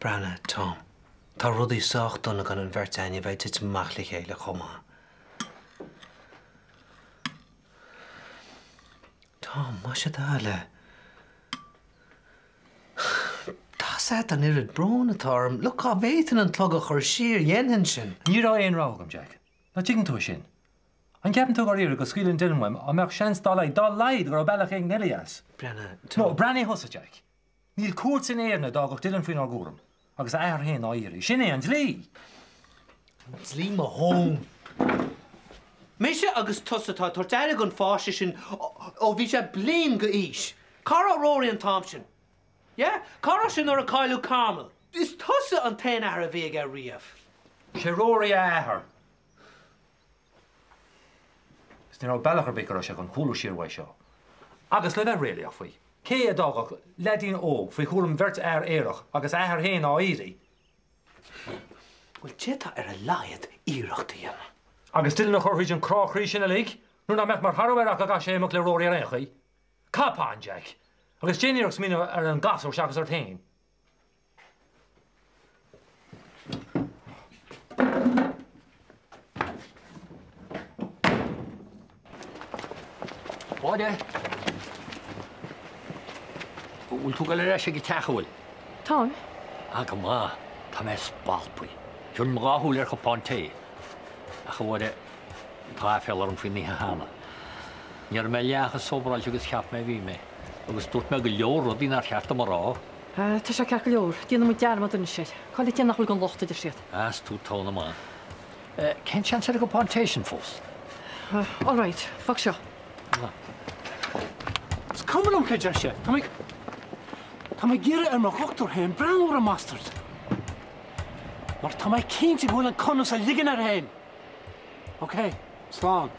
Breathnaigh, Tom. Tá rudaí sách dona gan an bheirt againne a bheith ag titim amach le chéile chomh maith. Tom, más ea le. Tá's agat an oiread bróin atá orm. Look, dhá bhféadfainn an clog a chur siar, dhéanfainn sin. Ní raibh aon rogha agam, Jack. Nach dtuigeann tú é sin? An gceapann tú dháiríre go scaoilfinn Dylan uaim dá mbeadh seans dá laghad, dá laghad, go raibh bealach éigin eile as? Breathnaigh, Tom. No, breathnaigh thusa, Jack. Níl cúirt in Éirinn a d'fhágfadh Dylan faoinár gcúram agus a athair féin á iarraidh. Sin é an dlí! An dlí mo thóin! Mise agus tusa atá ag tabhairt aire don pháiste sin ó bhí sé bliain d'aois. Cá raibh Rory an t-am sin? Yeah? Cá raibh sé nuair a cailleadh Carmel? Is tusa an t-aon athair a bhí aige riamh. Sé Rory a athair. Is ní raibh bealach ar bith go raibh sé chun cúlú siar uaidh seo. Agus le bheith réalaíoch faoi, cé a d'fhágfadh leaidín óg faoi chúram bheirt fhear aerach agus a athair féin á iarraidh? Bhuel, d'fhéadfá ar a laghad iarracht a dhéanamh. Agus Dylan a chur thríd an crá croí sin uilig, nuair nach mbeadh mar thairbhe air ach go gcaithfeadh sé imeacht le Rory ar aon chaoi. Cop on, Jack! Agus déan iarracht smaoineamh ar an gasúr seachas ort féin. Máire! Bhfuil tú ag dul ar ais ag an teach, an bhfuil? Táim. Ah, go maith. Tá mé spalptha. Thiúrfainn mo dhá shúil ar chupán tae. Ach, a Mháire, tá aiféala orm faoin oíche cheana. Ní raibh mé leath chomh sóbaráilte agus a cheap mé a bhí mé. Agus dúirt mé go leor rudaí nár cheart dom a rá. Tá sé ceart go leor. Déanfaidh muid dearmad anois air. Cá bhfios nach bhfuil den locht idir siad. Is tú togha na mban. Cén seans ar an gcupán tae sin fós? All right, fág seo. Is cuma liom cé deir sé. Tá mé Tá mé ag iarraidh ar mo dhochtúir féin breathnú ar an mbastard. Mar tá mé cinnte go bhfuil an conas a ligean air féin. Ok, slán.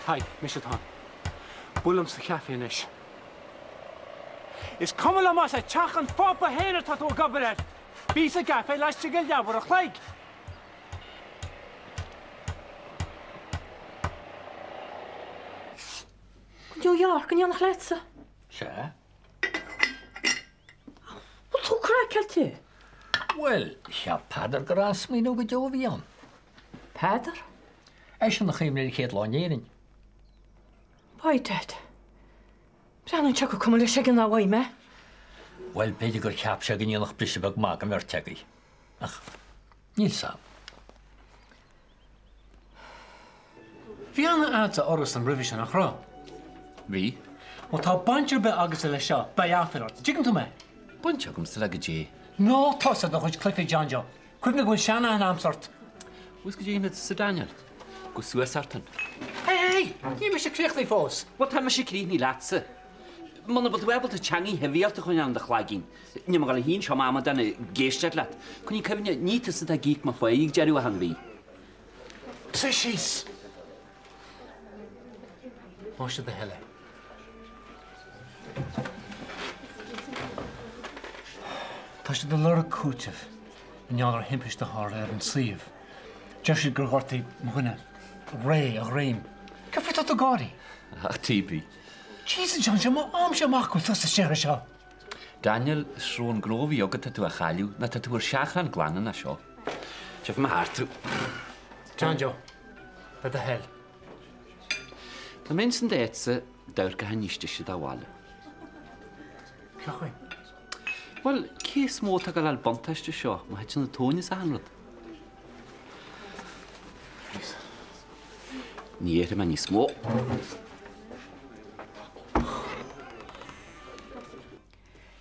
Haigh, mise atá ann. Buail liom sa chaife anois. Is cuma liom más ag teach an Phápa féin atá tú ag obair air! Bí sa gcaife laistigh de leathuair a chloig! Go New York in éineacht leatsa? Sea. Bhfuil tú craiceáilte? Bhuel, cheap Peadar gur an-smaoineamh go deo a bhí ann. Peadar? Eisean a chuimhnigh ar an chéad lá in Éirinn. By dad. Breathnaíonn sé gur cuma leis aige ná uaim é. Bhuel, b'fhéidir gur cheap sé go ndéanfadh briseadh beag maith don bheirt agaibh. Ach níl 's a'm. Bhí aithne a'dsa orthusan roimhe sin, nach raibh? Bhí. Má tá baint ar bith agatsa leis seo, beidh aiféala ort. Dtuigeann tú mé? Baint agamsa le goidé? Ná tosaigh do chuid cluichí, John Joe. Cuimhnigh go bhfuil seanaithne a'msa ort. Bhfuil 's goidé a dhéanfaidh tusa, Daniel? Gabh suas ort. Hé, hé! Níl mise críochnaithe fós. Bhuel, tá mise críochnaithe leatsa. Muna bhfuil tú ábalta teangaidh shibhialta a choinneáil in do chloigeann, níl mé ag dul a shuí anseo m'amadán ag éisteacht leat. Coinnigh cuimhne, ní tusa atá ag íoc mo pháí ag deireadh achan mhí. Suigh síos! Más é do thoil é. Tá siad ag lorg cúitimh i ngeall ar thimpiste a tharla ar an suíomh. Deir siad gur ghortaigh mo dhuine Ray a dhroim. Cad faoi tá tú ag gáirí? Ach TB. Jesus John, seo m'amse amach go bhfuil tusa istigh air seo. Daniel, is mó an gnó a bhí agat tá tú a chailleadh ná tá tú ar seachrán glan ná seo. Tiocfaidh mé thart tú. John Joe, le do thoil. Dá mbeinn san d'áitse, d'amharcfá níos deise do bhaile. Cén chaoi? Bhuel, cé is mó atá ag dul a fháil buntáiste seo má thiteann an tóin as achan rud? Ní dhéarfaidh mé níos mó.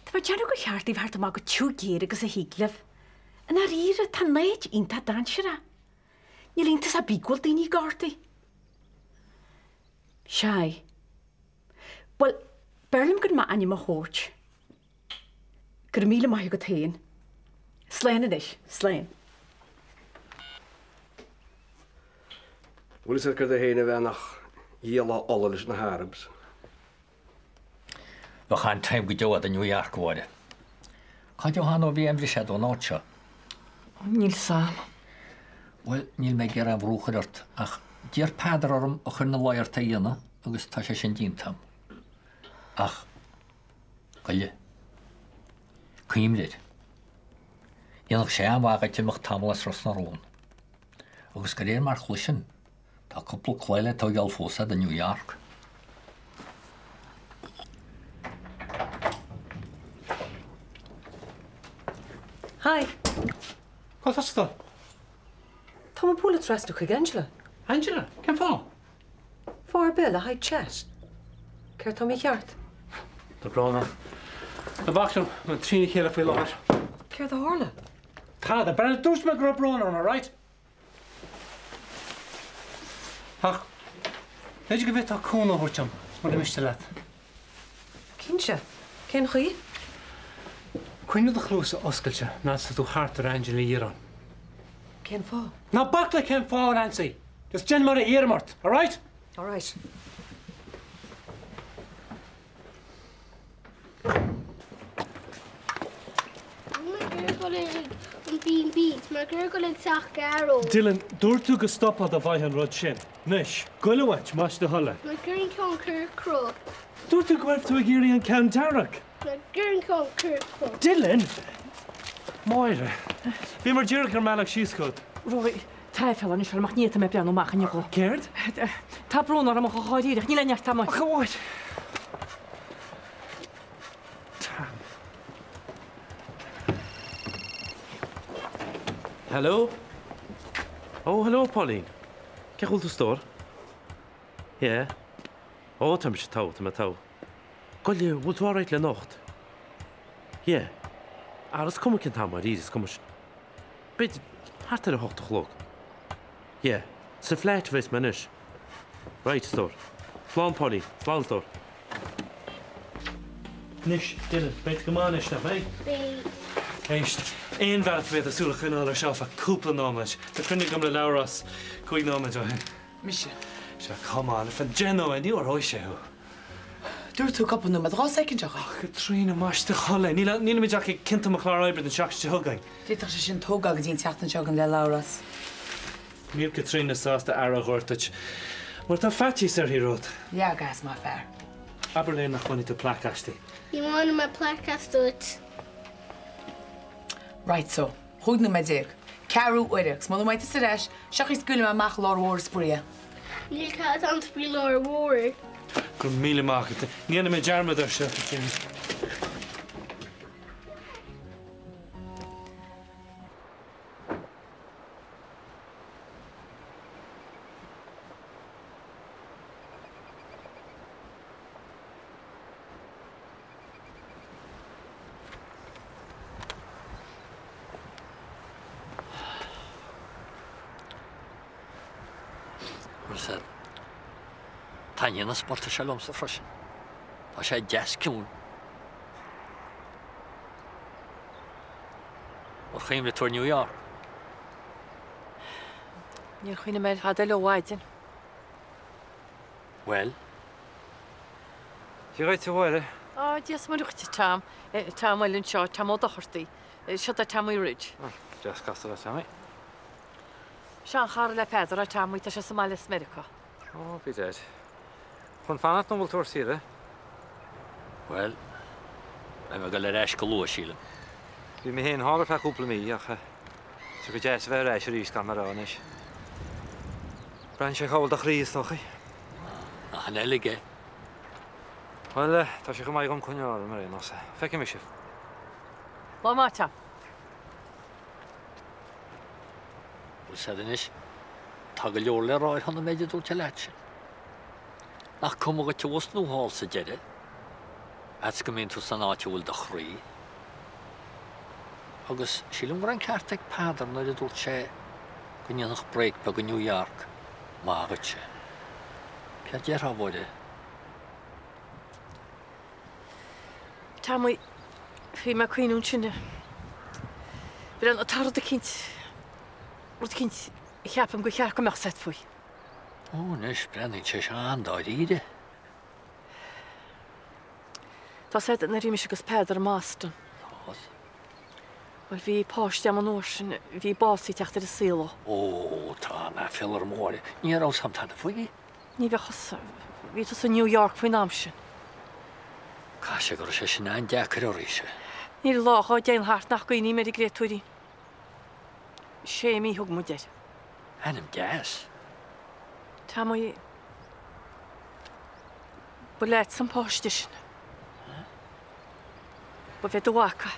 Tá mé ag déanamh gur cheart daoibh theacht amach go tiugh géar agus a thig libh. I ndáiríre, tá an áit iontach dainséarach. Níl iontas ar bith go bhfuil daoine gortaithe. Sea. Bhuel, b'fhearr liom gan m'ainm a thabhairt. Go raibh míle maith agat féin. Slán anois, slán. Bhfuil fhios agat céard é féin a bhean ach dhíolfá ola leis na hArabs. Bheadh an-time go deo a'd i New York, a Mháire. Cá deo cheana ó bhí aon bhriseadh ón áit seo? Níl 's a'm. Bhuel, níl mé ag iarraidh aon bhrú a chur ort, ach d'iarr Peadar orm a chur ina luí ort é a dhéanamh agus tá sé sin déanta agam. Ach, goile. Cuimhnigh air. Dhéanfadh sé an-mhaith dhuit imeacht tamall as Ros na Rún. Agus de réir mar chloisim, tá cúpla claí le tóigeáil fós a'd i New York. Hi. Cá bhfuil tusa ag dul? Tá mé ag bualadh trasna chuig Angela. Angela? Cén fáth? Fáth ar bith le haghaidh chat. Céard tá mícheart? Tá brón orm. Ná bac liom, tá mé trína chéile faoi láthair. Céard a tharla? Tada, Brennan, dúirt mé go raibh brón orm, alright? Ach, b'fhéidir go bhféadfá cúnamh a thabhairt dom, mura miste leat. Cinnte. Cén chaoi? Coinnigh do chluasa oscailte nuair atá tú thart ar Angela Ní Dhireáin. Cén fáth? Ná bac le cén fáth, Nancy! Just déan mar a iarraim ort, alright? Alright. Dylan, dúirt tú go stopfá dá bhfaighfeá an rud sin. Anois, goil uait, más do thoil é. Dúirt tú go raibh tú ag iarraidh an ceann dearg. Dylan! Máire, bhíomar díreach ar an mbealach síos chugat. Rory, tá aiféala anois orm ach ní fhéadfaidh mé breathnú amach i ndiaidh. Céard? Tá brón orm ach dháiríre, níl aon neart agam. Ach a Mháire! Tam. Hello? Oh, hello, Pauline. Cén chaoi a bhfuil tú a stór? Yeah. Oh, tá mise togha, tá mé togha. Goile, bhfuil tú alright le anocht? Yeah. Ara, is cuma cén t-am, dáiríre, is cuma sin. B'fhéidir thart ar a hocht a chlog. Yeah. Sa flat a bheas mé anois. Right, a stór. Slán, Pauline. Slán, a stór. Anois, Dylan, beidh tú go maith anois, nach mbeidh? Beidh. Éist, aon bhealach a bhféadfá súil a choinneáil ar seo feadh cúpla nóiméad. Tá cruinniú agam le Labhrás cúig nóiméad ó shin. Mise. Sea, come on, ar feadh deich nóiméad, ní fhuaróidh sé thú. Dúirt tú cúpla nóiméad, 12 soicind ó shin. A Chaitríona, más do thoil é, nílimid ach ag ciontú mo chlár oibre don tseachtain seo chugainn. D'fhéadfadh sé sin tógáil go dtí an tseachtain seo chugainn le Labhrás. Níl Caitríona sásta aire a thabhairt duit, mar tá faitíos uirthi romhat. Leag as, mar fear. Abair léi nach mbainfidh tú plaic aisti. Ní bhainfidh mé plaic as duit. Right so. 15 nóiméad. Ceathrú uaire. Agus muna mbeidh tusa ar ais, seo chaoi scaoilfidh mé amach i lár an bhóthair ag spraoi. Níl cead a'm spraoi i lár an bhóthair. Go raibh míle maith agat. Ní dhéanfaidh mé dearmad air seo, a Chaitríona. Bhuel, taitníonn an spota seo liomsa freisin. Tá sé deas ciúin. Ar chuimhnigh tú ar New York? Níor chuimhnigh mé ar thada eile ó mhaidin. Bhuel? Dia dhuit, a Mháire. Á, Dia is Muire dhuit, a Tom. Tom eile anseo, Tom Ó Dochartaigh. Seo é Tommy Ridge. Deas casadh leat, Tommy. Seanchara le Peadar é Tommy, tá sé sa mbaile as Meiriceá. Ó, be dead. Chun fanacht nó bhfuil tú ar saoire? Bhuel, beidh mé ag dul ar ais go luath, sílim. Bhí mé féin thall ar feadh cúpla mí, ach tá sé go deas a bheith ar ais arís gan mé a rá anois. Braitheann sé cá bhfuil do chroí, is dócha. Nach in uilig é? Bhuel, tá sé chomh maith agam coinne orm ar aon nós. Feicfidh mé sibh. Lá maith, Tom. Bhfuil 's a'd anois, tá go leor le rá ar shon an méid a dúirt an leaid sin. Nach cuma dhuit abhus nó thall sa deireadh, fhad 's go mbíonn tú san áit a bhfuil do chroí. Agus sílim go raibh an ceart ag Peadar nuair a dúirt sé go ndéanfadh break beag i New York maith dhuitse. Céard déarfá, a Mháire? Tommy, bhí mé ag cuimhniú ansin. Brendan, tá rud eicínt, rud eicínt a cheapaim gur cheart go mbeadh 's a'd faoi. Ó, anois, breathnaíonn sé seo an-dáiríre. Tá 's a'd nuair a bhí mise agus Peadar i mBoston. Tá. Bhuel, bhí páiste agam an uair sin, bhí básaithe ag teacht ar an saol dó. Ó, tá an-aiféala orm a Mháire, ní raibh 'fhios a'm tada faoi. Ní bheadh 'fhios, bhí tusa i New York faoin am sin. Caithfidh sé go raibh sé sin an-deacair oraibhse. Níl lá dhá dtéann thart nach gcuimhním ar an gcréatúirín. Séimí a thug muid air. Ainm deas. Tomaí, ba leatsa an páiste sin. Ba bhé do mhac é.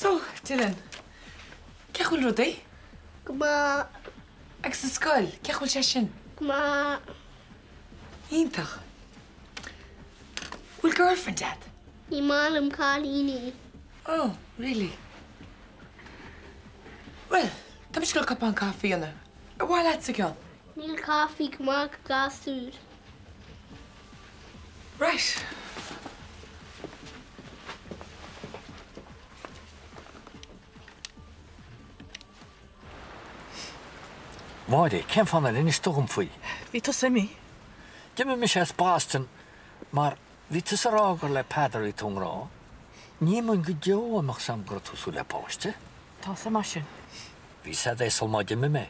So, Dylan, cén chaoi a bhfuil rudaí? Go maith. Agus an scoil, cén chaoi a bhfuil sé sin? Go maith. Iontach. Bhfuil girlfriend agat? Ní maith liom cailíní. Oh, really? Bhuel, tá mise ag dul cupán caife a dhéanamh. Ar mhaith leatsa ceann? Níl caife go maith do ghasúir. Right. Máire, cén fáth nár inis tú dhom faoi? Bhí tusa imithe. D'imigh mise as Boston mar bhí tusa ag rá gur le Peadar a bhí tú i ngrá. Ní imeoinn go deo dá mbeadh 's a'm go raibh tú ag súil le páiste. Tá 's a'm mar sin. Bhí 's a'd é sul má d'imigh mé.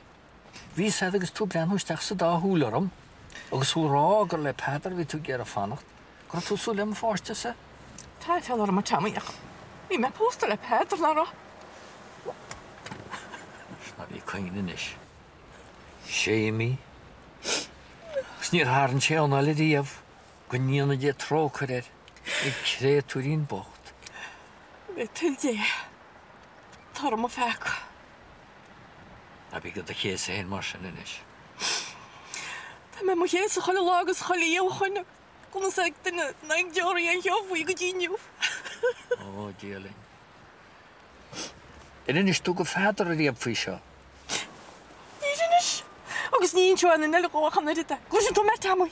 Bhí 's a'd agus tú ag breathnú isteach sa dá shúil orm agus thú ag rá gur le Peadar a bhí tú ag iarraidh fanacht, go raibh tú ag súil le mo pháiste-sa. Tá aiféala orm a Tommy ach bhí mé pósta le Peadar, nach raibh? Ná bí ag caoineadh anois. Séimí. Agus níor tharraing sé anáil ariamh, go ndéana Dia trócaire air, an créatúirín bocht. Le toil Dé, tá orm mo pheaca. Ná bí do chéasadh féin mar sin anois. Tá mé mo chéasadh chuile lá agus chuile oíche ó shoin agus conas ag duine nach ndeoraí an cheo faoi go dtí inniu. Ó, Dia linn. Ar inis tú go Pheadar ariamh faoi seo? Níor inis. Agus ní inseoidh aon duine eile dhó ach an oiread é. Gcloiseann tú mé, Tommy?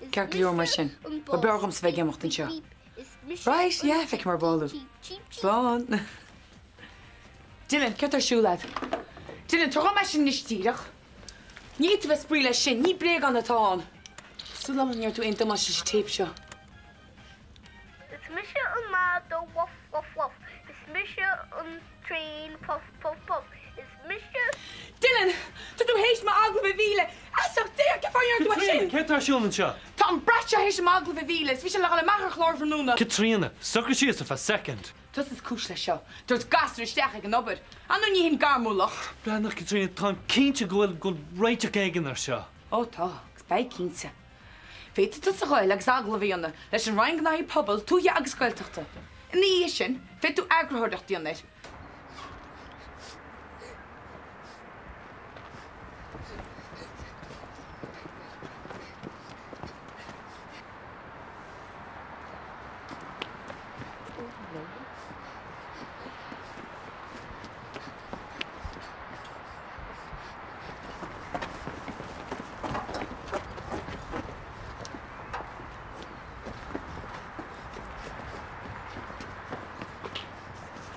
Ceart go leor mar sin. Ba b'fhearr dhomsa bheith ag imeacht anseo. Right, yeah, feicfidh mé ar ball thú. Slán. Dylan, céard tá ar siúl a'd? Dylan, tabhair dhom é sin anois díreach. Ní thig tú bheith ag spraoi leis sin, ní bréagán atá ann. Súil a'm nach ndearna tú aon damáiste leis an téip seo. Is mise an madadh woof woof woof Is mise an traein puff puff puff Is mise. Dylan! Tá tú théis m'agallamh a mhilleadh! Feasacht Dé ort, cén fáth a ndearna tú é sin? Caitríona, céard tá ar siúl anseo? Tá an brat seo théis m'agallamh a mhilleadh is bhí sé le dhul amach ar chlár tráthnóna. Caitríona, socraigh síos ar feadh soicind. Tusa is cúis leis seo. Doirt gasúr isteach ag an obair. Ar ndóigh ní hin gairmiúlacht. Breathnaigh, Caitríona, táim cinnte go bhfuil, go bhfuil réiteach éigin ar seo. Ó tá, agus beidh cinnte. Féadfaidh tusa ghoil agus agallamh a dhéanamh leis an Roinn Gnóthaí Pobail, Tuaithe agus Gaeltachta. Ina dhiaidh sin, féadfaidh tú eagarthóireacht a dhéanamh air.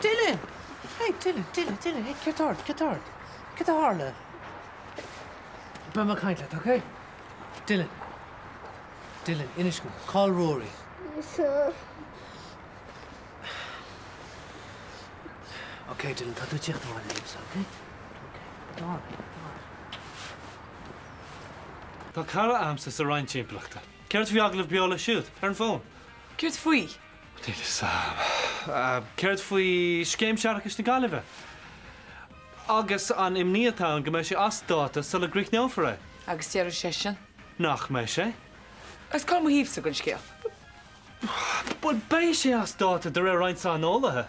Dylan! Hey, Dylan, Dylan, Dylan, hey, céard tá ort, céard tá ort? Céard a tharla? Beidh mé ag caint leat, ok? Dylan. Dylan, inis dom, cá bhfuil Rory? Ok, Dylan, tá tú ag tíocht abhaile liomsa, ok? Ok, go on, go on. Tá cara a'msa sa Roinn Timpeallachta. Céard faoi agallamh beo leis siúd, ar an bhfón? Céard faoi? Níl fhios a'm. Céard faoi Scéim Séarachais na Gaillimhe? Agus an imní atá ann go mbeidh sé as dáta sula gcríochnófar é? Agus déarfaidh seisean? Nach mbeidh sé? Agus cá bhfuil mo thaobhsa den scéal? Bhuel, beidh sé as dáta de réir roinnt saineolaithe.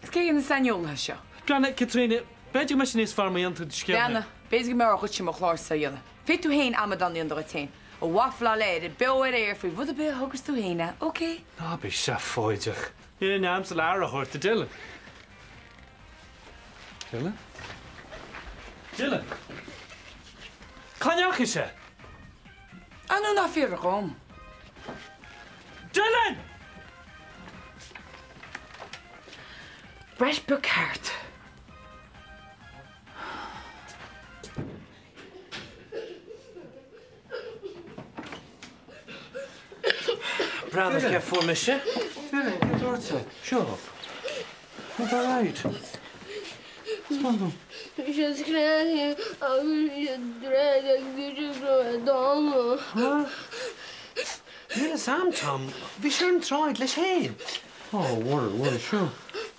Is cé hiad na saineolaithe seo? Breathnaigh, Caitríona, b'fhéidir go mbeidh sé níos fearr má dhéanann tú do scéal féin. Breathnaigh, b'fhéidir go mb'fhearr dhuitse mo chlársa a dhéanamh. Féadfaidh tú féin amadán a dhéanamh de dhuit féin, a wafláil air beo ar aer faoi rud ar bith a thoghas tú féin é, ok? Ná bí seafóideach. Níl aon aimsir le aire a thabhairt do Dylan. Dylan? Dylan? Cá ndeachaigh sé? Ar ndóigh ná fiafraigh dhom. Dylan! Brat beag ceart. Breathnaigh cé a fuair mise. Dylan, céard tá ortsa? Seo. Tá alright. Bhí sé scréachaí agus bhí sé dréad ag mise go raibh dána. Níl fhios a'm, Tom. Bhí sé ar an tsráid leis féin. Ó, bhuel, bhuel, seo.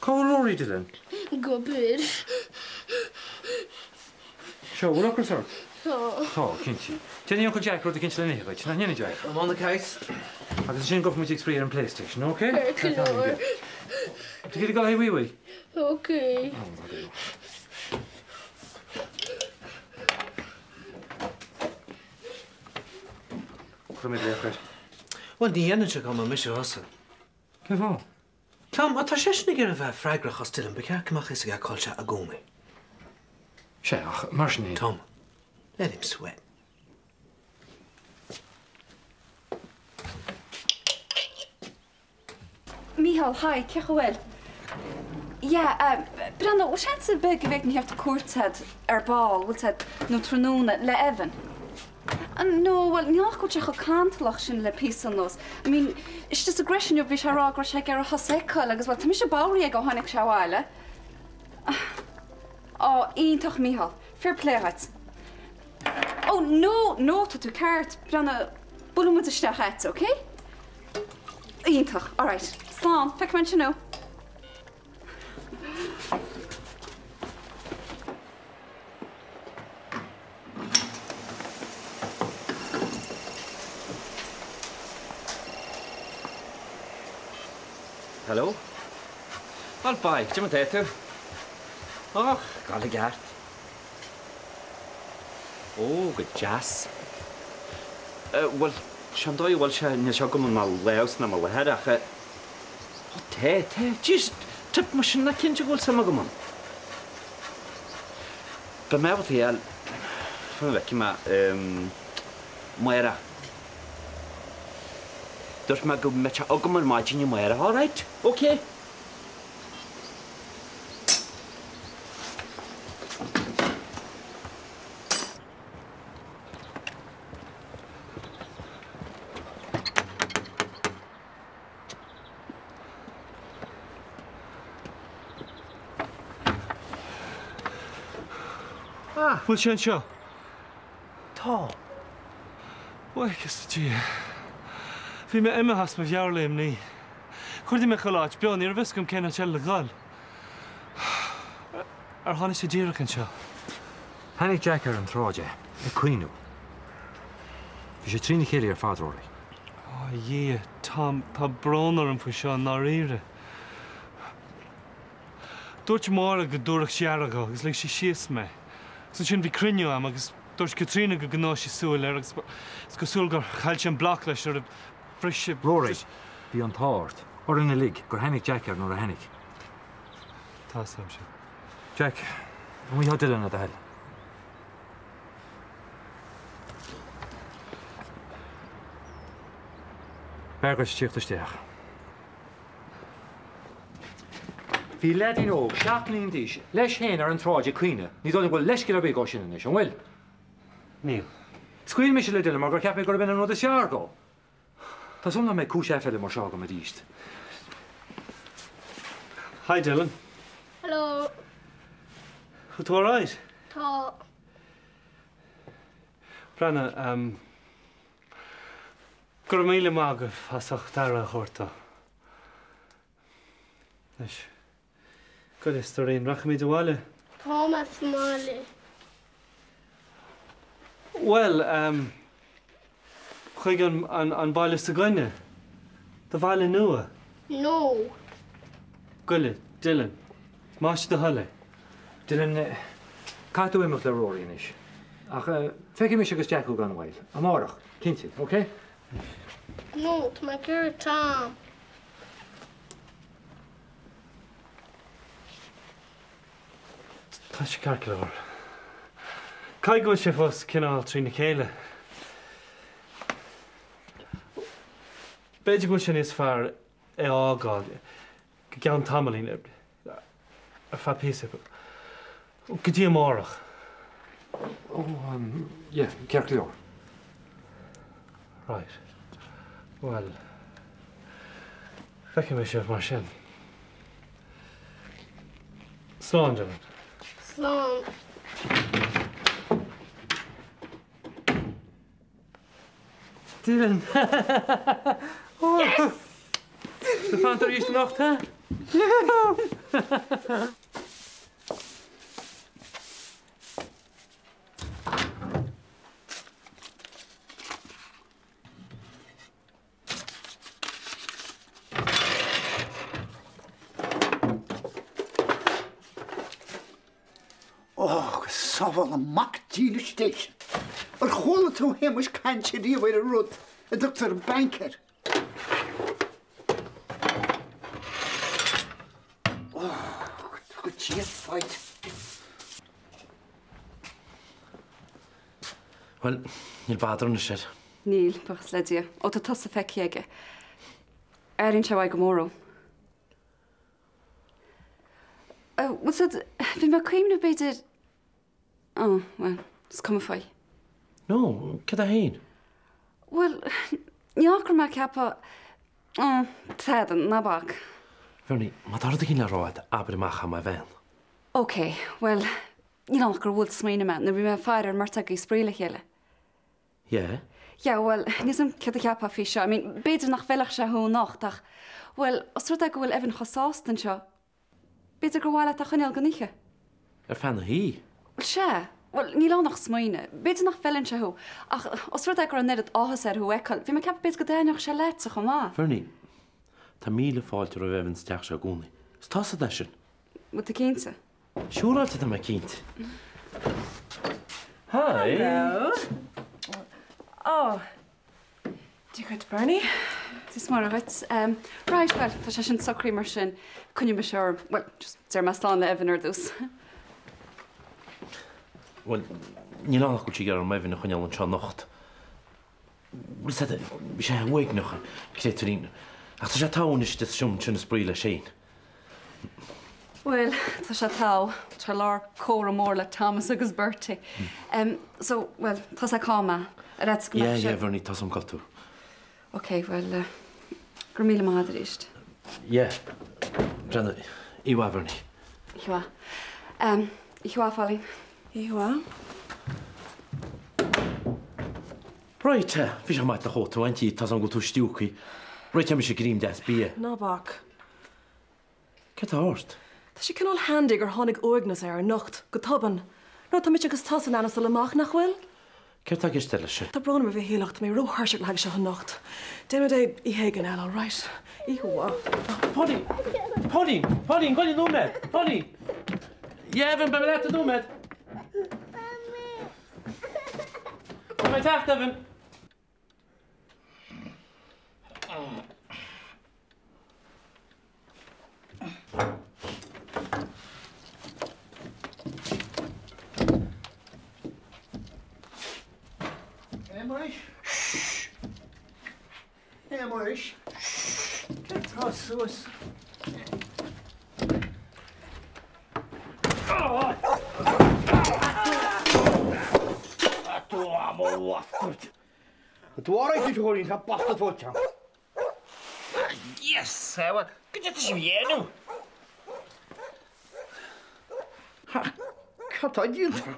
Cá bhfuil Rory, Dylan? Ag obair. Seo, bhfuil ocras ort? Tá. Tá, cinnte. Déanfaidh Uncle Jack rud eicínt le n-ithe dhuit, nach ndéanfaidh, Jack? I'm on the case. Agus ansin gabhfaidh muid ag spraoi ar an PlayStation, ok? Ceart go leor. Tá tú ag dul le wee wee? Ok. Cuirfidh mé glaoch air. Bhuel, ní dhéanfainnse dá mbeadh mise thusa. Cén fáth? Tom, má tá seisean ag iarraidh a bheith freagrach as Dylan, ba cheart go mbeadh a fhios aige cá bhfuil sé i gcónaí. Sea, ach mar sin é. Tom, let him sweat. Mícheál, Hi, cén chaoi a bhfuil? Yeah, eh, breathnaigh, bhfuil seans ar bith go bhféadfainn theacht cuairt ort ar ball, bhfuil a fhios agat, nó tráthnóna, le Evan? No, bhuel, níl ach go bhfuil sé chomh cantalach sin le píosa anuas. I mean, istigh sa gcreche inniu bhí sé ag rá go raibh sé ag iarraidh thusa a fheiceáil agus, bhuel, tá mise bodhraithe aige ó tháinig sé abhaile. Á, iontach, Mícheál. Fair play dhuit. Oh, no, no, tá tú ceart. Breathnaigh, buailfidh muid isteach a'd, okay? Iontach, alright. Slán, feicfidh mé ansin thú. Hello? Bhuel, bye, cad é mar tá tú? Och, gabháil i gceart. Ó, go deas. Bhuel, seo an dóigh a bhfuil sé, níl sé agam i mo lámhsa ná mo láthair ach eh, ó tá, tá, jeez, tip mar sin, nach cinnte go bhfuil suim agam ann. Beidh mé ábalta a fháil, fan go bhfeicfidh mé, amárach. Dúirt mé go mbeadh sé agam ar maidin amárach, all right, okay. Ah, bhfuil sé anseo? Tá. Buíochas do Dhia. Bhí mé imithe as mo mheabhair le imní. Chuardaigh mé chuile áit beo, ní raibh fhios agam cén áit eile le dhul. Ar tháinig sé díreach anseo? Tháinig Jack ar an tsráid é, ag caoineadh. Bhí sé trína chéile ar fad, Rory. Ó, a Dhia, Tom, tá brón orm faoi seo, i ndáiríre. Dúirt Máire go dtabharfadh sí aire dhó agus lig sí síos mé. Agus ansin bhí cruinniú a'm agus dúirt Caitríona go gcoinneodh sí súil air agus is cosúil gur chaill sé an bloc leis nuair a bhris sé. Rory, bhí an t-ádh ort, orainn uilig, gur tháinig Jack air nuair a tháinig. Tá 'fhios a'm sin. Jack, amuigh tá Dylan le do thoil. B'fhearr dhuit tíocht isteach. Bhí leaidín óg, 7 mbliana d'aois, leis féin ar an tsráid ag caoineadh. Ní dóigh liom go bhfuil leithscéal ar bith dhó sin anois, an bhfuil? Níl. Scaoil mise le Dylan mar gur cheap mé gurb in an rud is fearr dhó. Tá súil nach mbeidh cúis aiféala mar seo agam arís. Hi Dylan. Hello. Bhfuil tú alright? Tá. Breathnaigh, um, go raibh míle maith agaibh as ucht aire a thabhairt dó. Anois, gabh i leith, a stóirín, rachaimid abhaile. Tá mé sa mbaile. Bhuel, ehm, chuig an, an, an baile s'againne. Do bhaile nua. No. Goile, Dylan. Más é do thoil é. Dylan, caithfidh tú imeacht le Rory anois. Ach feicfidh mise agus Jack thú gan mhoill. Amárach, cinnte, ok? No, tá mé ag iarraidh Tom. Tá sé ceart go leor. Caithfidh go bhfuil sé fós cineál trína chéile. B'fhéidir go bhfuil sé níos fearr é a fhágáil go gceann tamaillín, ar feadh píosa, go dtí amárach. Ó, yeah, ceart go leor. Right. Bhuel, feicfidh mé sibh mar sin. Slán, Dylan. Slán. Dylan! Yes! Tú fanta arís anocht, ha? Ó, go sábhála Mac dílis Dé sinn. Ar chuala tú a Shéamais caint ariamh ar an rud a dtugtar an banc air? Fight. Bhuel, níl bother anois air. Níl, buíochas le Dia. Ó tá tusa feicthe aige. Airíonn sé uaidh go mór thú. Bhfuil 's a'd, bhí mé ag cuimhneamh b'fhéidir, oh, bhuel, is cuma faoi. No, cad é féin? Bhuel, ní ach go raibh mé ag ceapadh, oh, tada, ná bac. Bhernie, má tá rud éigin le rá agat, abair amach é mo bhean. Ok, bhuel, níl ann ach gur bhuail smaoineamh mé nuair a bhí mé ag faire ar an mbeirt agaibh ag spraoi le chéile. Yeah? Yeah, bhuel, níl 's a'm céard a cheapfá faoi seo, I mean, b'fhéidir nach bhfeilfeadh sé thú anocht ach, bhuel, os rud é go bhfuil Evan chomh sásta anseo, b'fhéidir gur mhaith leat é a choinneáil don oíche. Ar feadh na hoíche? Bhuel, sea. Bhuel, níl ann ach smaoineamh. B'fhéidir nach bhfeileann sé thú ach os rud é go raibh an oiread áthas air thú a fheiceáil, bhí mé ag ceapadh b'fhéidir go dtaitneodh sé leatsa chomh maith. Bernie, tá míle fáilte roimh Evan sa teach seo i gcónaí. Is tá 's a'd é sin. Bhfuil tú cinnte? Siúráilte tá mé cinnte. Hi. Hello. Oh. Dia dhuit Bernie. Dia is Muire dhuit. Right, bhuel, tá sé sin socraithe mar sin. Coinneoidh mise orm. Bhuel, just déarfaidh mé slán le Evan ar dtús. Bhuel, níl ann ach go bhfuil sí ag iarraidh orm Evan a choinneáil anseo anocht. Bhfuil 's a'd, bhí sé uaigneach, créatúirín. Ach tá sé togha anois istigh sa seomra ansin ag spraoi leis féin. Bhuel, tá sé togha. Tá lár comhrá mór le Thomas agus Bertie. So, bhuel, tá sé cá mbeadh? Ar fhaitíos go mbeadh sé. Yeah, yeah, Bernie, tá 's a'm cá bhfuil tú. Ok, bhuel, go raibh míle maith agat arís. Yeah. Breathnaigh, oíche mhaith, Bernie. Oíche mhaith. Oíche mhaith, Pháilín. Oíche mhaith. Right, bhí sé maith do chóta, auntie, tá 's a'm go bhfuil tú stiúgtha. Réiteoidh mise greim deas bia. Ná bac. Céard tá ort? Tá sé cineál handy gur tháinig uaigneas air anocht, go tobann. Nó tá mise agus tusa in ainm is dul amach, nach bhfuil? Céard tá i gceist leis sin? Tá brón orm a Mhichíl ach tá mé róthuirseach le haghaidh seo anocht. Déanfaimid é oíche éigin eile, all right? Oíche mhaith. Pauline! Pauline! Pauline, goill nóiméad! Pauline! Yeah, Evan, beidh mé leat i nóiméad! Tá mé ag teacht, Evan! A Mhuiris? A Mhuiris? Céard tá suas? Yes, bhuel, cad é atá sibh a dhéanamh? Cad tá déanta?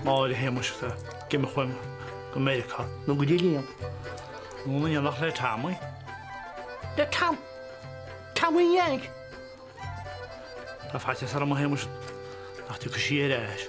Máire Shéamuis atá ag imeacht uaim go Meiriceá nó go dtí Liam nó in éineacht le Tommy. Le Tom! Tommy Yank! Tá faitíos orm a Shéamuis nach dtiocfaidh sí ar ais.